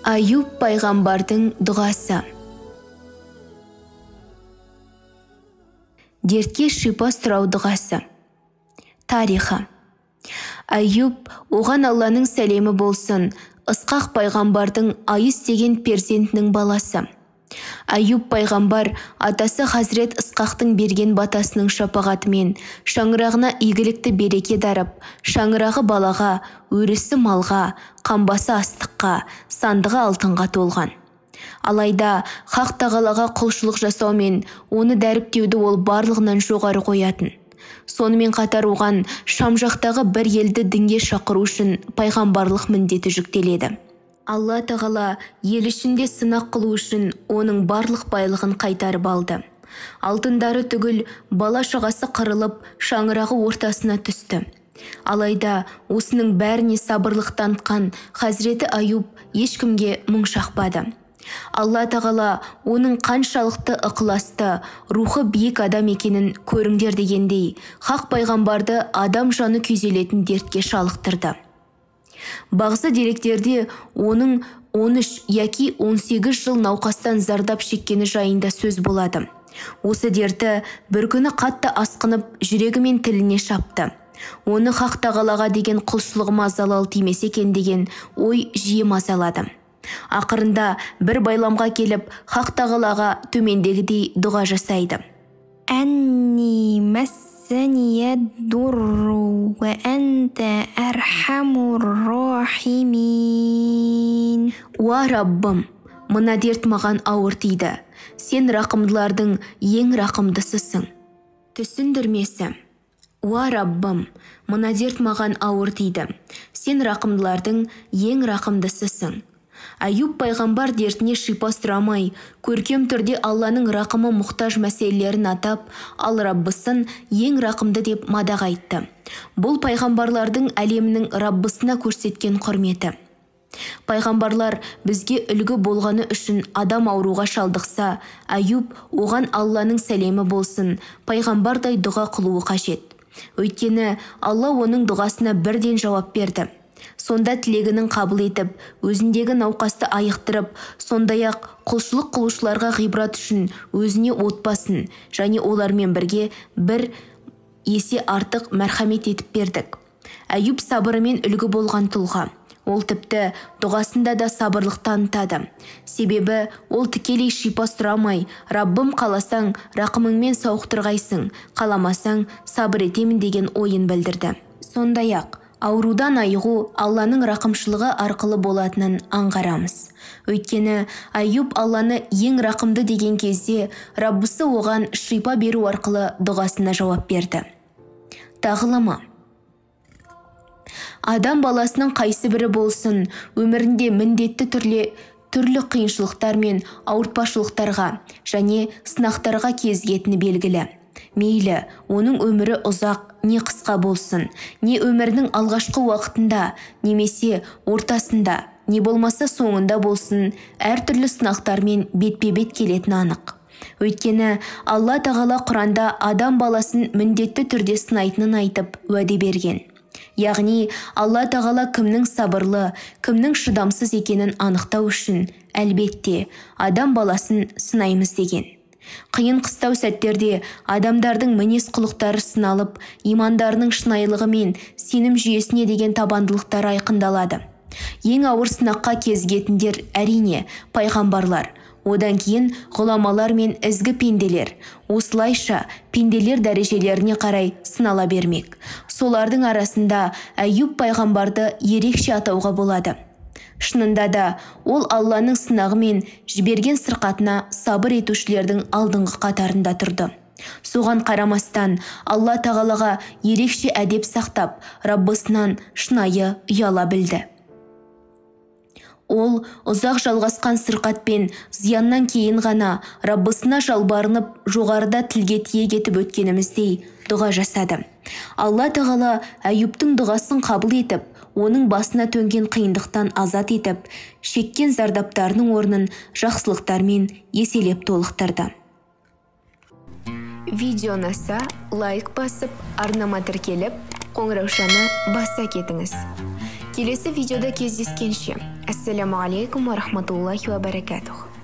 Аюб пайғамбардың дұғасы. Дертке шипа сұрау дұғасы. Тарихы. Аюб, оған Алланың сәлемі болсын, Ысқақ пайғамбардың Айыс деген перзентінің баласы. Аюб пайғамбар атасы Хазірет Ысқақтың берген батасының шапағатымен шаңырағына игілікті береке дарып, шаңырағы балаға, өрісі малға, қамбасы астыққа, сандығы алтынға толған. Алайда Хақ тағалаға құлшылық жасаумен оны дәріптеуді ол барлығынан жоғары қоятын. Сонымен қатар оған Шам жақтағы бір елді дінге шақыру үшін пайғамбарлық міндеті жүктеледі. Алла тағала ел ішінде сынақ қылу үшін оның барлық байлығын қайтарып алды. Алтындары түгіл, бала шағасы қырылып, шаңырағы ортасына түсті. Алайда осының бәріне сабырлық танытқан Хазіреті Аюб ешкімге мұң шақпады. Алла тағала оның қаншалықты ықыласты, рухы биік адам екенін көріңдер дегендей, Хақ пайғамбарды адам жаны күйзелетін дертке шалықтырды. Бағзы деректерде оның 13 яки 18 жыл науқастан зардап шеккені жайында сөз болады. Осы дерті бір күні қатты асқынып, жүрегі мен тіліне шапты. Оны Хақ тағалаға деген құлшылығыма залал тимесе екен деген ой жиі мазалады. Ақырында бір байламға келіп, Хақ тағалаға төмендегідей дұға жасайды. Әнни мәссәния дурру уә әнтә әрхамур рахимин. Уа Раббым, мына дерт маған ауыр тиді. Сен рақымдылардың ең рақымдысысың. Түсіндірмесі. Уа Раббым, мына дерт маған ауыр тиді. Сен рақымдылардың ең рақымдысысың. Аюб пайғамбар дертіне шипа сұрамай, көркем түрде Алланың рақымы мұқтаж мәселелерін атап, ал Раббысын ең рақымды деп мадақ айтты. Бұл пайғамбарлардың әлемінің Раббысына көрсеткен құрметі. Пайғамбарлар бізге үлгі болғаны үшін адам ауруға шалдықса, Аюб оған Алланың сәлемі болсын, пайғамбардай дұға қылуы қажет. Өйткені Алла оның дұғасына бірден жауап берді. Сонда тілегінің қабыл етіп, өзіндегі науқасты айықтырып, сондай-ақ құлшылық қылушыларға ғибрат үшін өзіне отбасын және олармен бірге бір есе артық мәрхамет етіп бердік. Аюб сабырымен үлгі болған тұлға. Ол тіпті дұғасында да сабырлық танытады. Себебі ол тікелей шипа сұрамай, Раббым қаласаң, рақымыңмен сауықтырғайсың, қаламасаң, сабыр етемін деген ойын білдірді. Сондай-ақ, аурудан айығу Алланың рақымшылығы арқылы болатынын аңғарамыз. Өйткені Аюб Алланы ең рақымды деген кезде Раббысы оған шипа беру арқылы дұғасына жауап берді. Тағылымы. Адам баласының қайсы бірі болсын, өмірінде міндетті түрлі қиыншылықтар мен ауыртпашылықтарға және сынақтарға кезігетіні белгілі. Мейлі, оның өмірі ұзақ, не қысқа болсын, не өмірінің алғашқы уақытында, немесе ортасында, не болмаса соңында болсын, әртүрлі сынақтармен бетпе-бет келетіні анық. Өйткені Алла тағала Құранда адам баласын міндетті түрде сынайтынын айтып уәде берген. Яғни, Алла тағала кімнің сабырлы, кімнің шыдамсыз екенін анықтау үшін, әлбетте, адам баласын сынаймыз деген. Қиын қыстау сәттерде адамдардың мінез құлықтары сыналып, имандарының шынайылығы мен сенім жүйесіне деген табандылықтары айқындалады. Ең ауыр сынаққа кезігетіндер әрине пайғамбарлар, одан кейін ғұламалар мен ізгі пенделер. Осылайша пенделер дәрежелеріне қарай сынала бермек. Солардың арасында Аюб пайғамбарды ерекше атауға болады. Шынында да, ол Алланың сынағы мен жіберген сырқатына сабыр етушілердің алдыңғы қатарында тұрды. Соған қарамастан, Алла тағалаға ерекше әдеп сақтап, Раббысынан шынайы ұяла білді. Ол ұзақ жалғасқан сырқат пен зияннан кейін ғана Раббысына жалбарынып, жоғарыда тілге тиек етіп өткеніміздей дұға жасады. Алла тағала Аюбтың дұғасын қабыл етіп, оның басына төнген қиындықтан азат етіп, шеккен зардаптарының орнын жақсылықтармен еселеп толықтырды. Видео ұнаса, лайк басып, арнама тіркеліп, қоңыраушаны баса кетіңіз. Келесі видеода кездескенше. Ассаламу алейкум ва рахматуллахи ва баракатух.